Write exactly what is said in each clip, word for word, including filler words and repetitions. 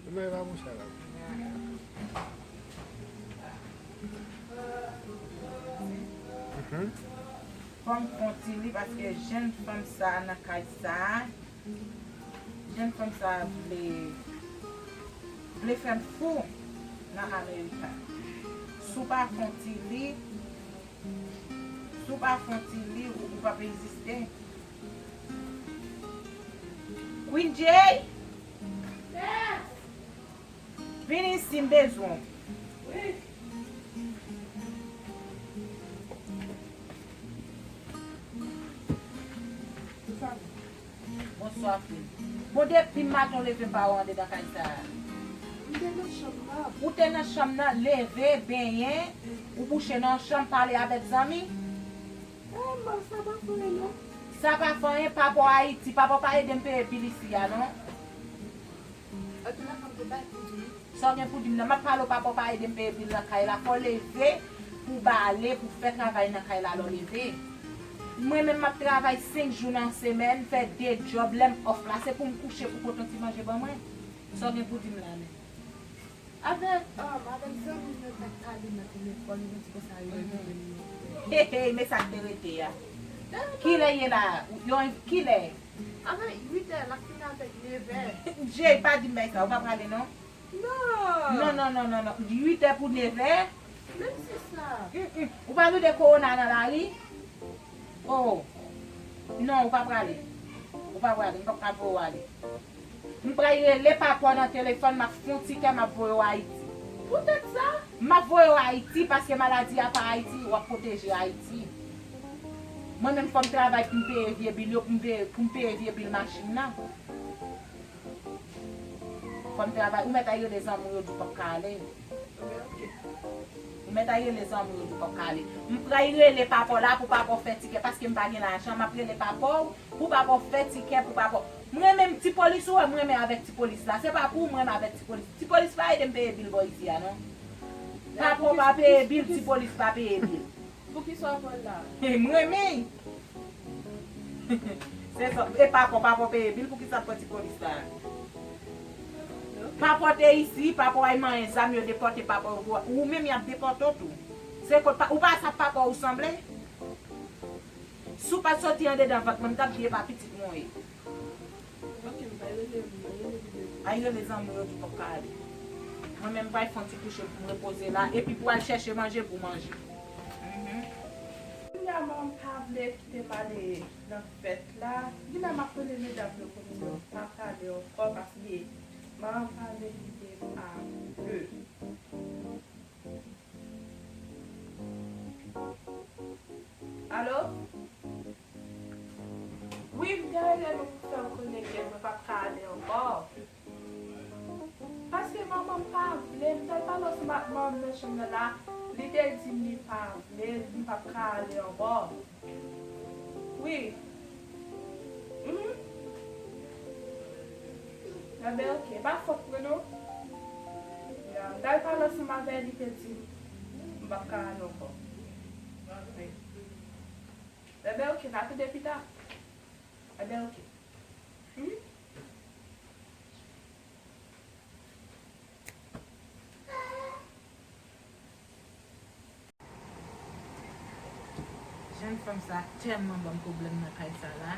Mwen pa pou sa la. Mhm. Fò m fè yon ti li paske jèn fanm sa a nan kay sa a, jèn fanm sa a vle, vle fè m fou nan Amerika. Si w pa fè yon ti li, si w pa fè yon ti li, ou, ou p ap egziste. Queen J! Vin isi, m bezwen w. Bonswa, Queen. Bon, depi maten w leve, m pa wè w andedan kay sa a. M te nan chanm nan. Ou te nan chanm nan, leve, benyen, ou kouche nan chanm, pale avèk zanmi. Eh, man, sa pa fè anyen, non. Sa pa fè anyen, papa w Ayiti, papa w pa ede m peye bil isi a, non. Antoulèka, m te bay pou di. Sa w gen pou di m nan? M ap pale w, papa w pa ede m peye bil nan kay la. Fò w leve pou w bale, pou w fè travay nan kay la lè w leve. Mwen menm, m ap travay senk jou nan semèn, fè de djòb, lè m off la, se pou m kouche, pou w pote yon ti manje ban mwen. Sa w gen pou di m la menm? Avèk, um, avèk zanmi m yo k ap pale nan telefòn, yo di konsa yo rele m. Hey, hey, men sa k te rete a. Kilè ye la? Yo, kilè? Avèk uit è, l ap fini avèk nevè. Jay, pa di m bagay sa, ou pa prale non? Non. Non, non, non, non, non. Uit è pou nevè? Menm si sa. Mm, mm. Ou pa tande kowona nan lari? Oh. Non, ou pa prale. Ou pa prale, m p ap ka voye w ale. M pral rele papa w nan telefòn, m ap fè yon tikè, m ap voye w Ayiti. Poutèt sa? M ap voye w Ayiti paske maladi a pa Ayiti, w ap pwoteje Ayiti. Mwen menm fò m travay pou m peye vye bil yo, pou m peye, pou m peye vye bil machin nan. Fò m travay, ou mèt al rele zanmi w yo di w p ap ka ale. Ou mèt al rele zanmi w yo di w p ap ka ale. M pral rele papa w la pou papa w fè tikè paske m pa gen lajan, m ap rele papa w. Pou papa w fè tikè, pou papa w. M renmen m ti polis ou wè, m renmen avèk ti polis la. Se pa pou ou m renmen avèk ti polis. Ti polis pa ede m peye bil bò isi a non. Papa w pa peye bil, ti polis pa peye bil. Poukisa w pran l la? M renmen l. Se sa, e papa w, papa w peye bil, poukisa l pran ti polis la? Papa w te isi, papa w al manyen zam, yo depòte papa w. Ou menm y ap depòte w tou. Se kot pa, ou pa sa papa w sanble? Si w pa t soti andedan vant mwen, m t ap di e pa pitit mwen w ye. Ok, m pral rele, m pral rele zanmi yo di w p ap ka ale. Mwen menm, m pral fè yon ti kouche pou m repoze la, epi pou al chèche manje pou manje. Mhm. Kounya, manman m pa vle kite m ale nan fèt la. Kounya, m ap rele medam yo pou m di yo pa prale ankò, paske manman m pa vle kite m ale. Alo? Wi, m te rele nou pou fè w konnen ke mwen p ap ka ale ankò. Paske manman m pa vle, m t al pale ansanm ak manman m nan chanm nan la, li te di m li pa vle, li p ap ka ale ankò. Wi. Mhm. Enben, ok. Pa fòt mwen, non. Ya, m t al pale ansanm avè li, te di m m p ap ka ale ankò. Wi. Enben, ok, n a tande pita. Enben, ok. Mhm. Jèn fanm sa tèlman ban m pwoblèm nan kay sa la.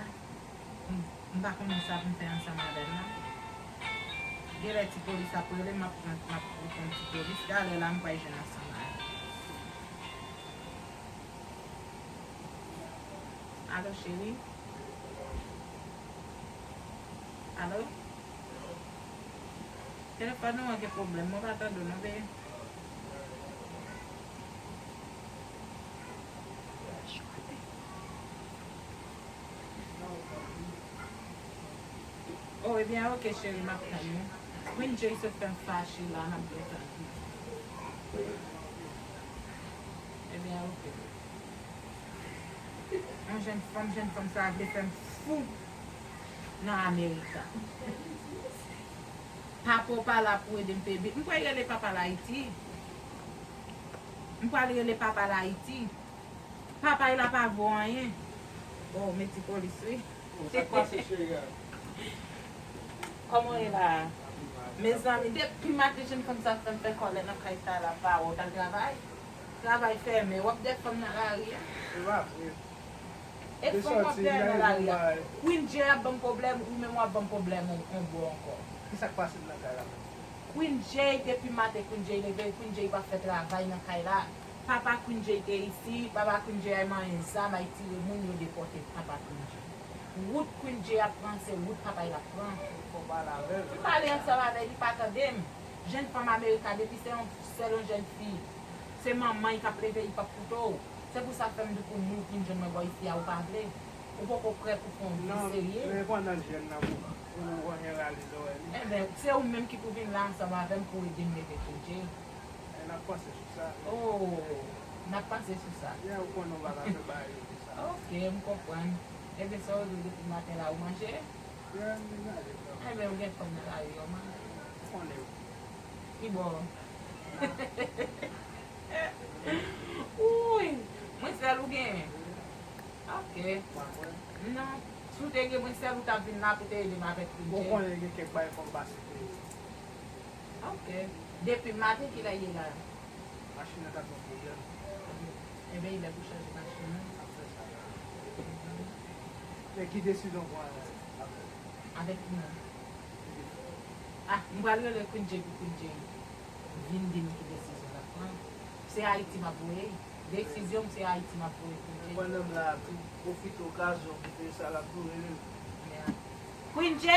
M, m pa konnen sa pou m fè ansanm avè l la. Genlè ti polis ap rele m, m ap pran, m ap reponn ti polis. Talè la, m pral jwenn ansanm avè l. Alo, cheri? Alo? Telefòn ou an gen pwoblèm, mwen pa tande w non, bebe. Oh, ebyen, ok, cheri, m ap tann ou. Queen J sot fè m fache la, m ap gentan di. Ebyen, ok. Yon jèn fanm, jèn fanm sa a vle fè m fou nan Amerika. Papa w pa la pou ede m peye bil. M pral rele papa l Ayiti. M pral rele papa l Ayiti. Papa l la pa vo anyen. Oh, men ti polis, wi. Sa k pase, cheri a? Kòman w ye la a? Mezanmi, depi maten jèn fanm sa fè m fè kòlè nan kay sa la, pa wè w t al travay. Travay fèmen, w ap dèyè fanm nan lari a. Se pa vre. E fanm w ap dèyè nan lari a. Queen J ap ban m pwoblèm, ou menm w ap ban m pwoblèm on, on bò ankò. Ki sa k pase m nan kay la menm? Queen J, depi maten Queen J leve, Queen J pa fè travay nan kay la. Papa Queen J te isi, papa Queen J ay manyen zam, ay tire moun, yo depòte papa Queen J. Wout Queen J ap pran, se wout papa l ap pran. Fò pale avè l. M pale ansanm avè li, pa tande m. Jèn fanm Amerika, depi se yon sèl yon jèn fi, se manman l k ap leve, li p ap koute w. Se pou sa fè m di pou moun ki vin jwenn mwen bò isi a, ou pa vle. Ou poko prè pou fè yon vi serye. Non, men pandan l jèn nan, pou, pou anyen rale zòrèy li. Enben, se ou menm ki pou vin la ansanm avè m pou ede m leve Queen J. E n ap panse sou sa. Oh, n ap panse sou sa. Yeah, ou konnen w pa ka fè bagay yo konsa. Ok, m konprann. Ebyen, sa w di depi maten la, ou manje? Yeah, m degaje frè m. Enben, ou gen fanm nan lari a, w manje? Ou konnen. Ki bò? Wouyy, mwen sèl ou genyen? Ok. Pa mwen. Non. Si w te gen mwen sèl, ou t ap vin la pou te ede m avèk Queen J. Ou konnen gen kèk bagay fò m pase pou yo. Ok. Depi maten, kilè ye la? Machin nan t ap ban pwoblèm. Enben, li lè pou chanje machin nan. Apre sa la. Men ki desizyon w pran avè l? Avèk ki moun? Ah, m pral rele Queen J pou Queen J vin di m ki desizyon l ap pran. Se Ayiti m ap voye. Desizyon m, se Ayiti m ap voye Queen J. Pandan m la a tou, pwofite okazyon pou fè sa l ap tou rele m. Queen J!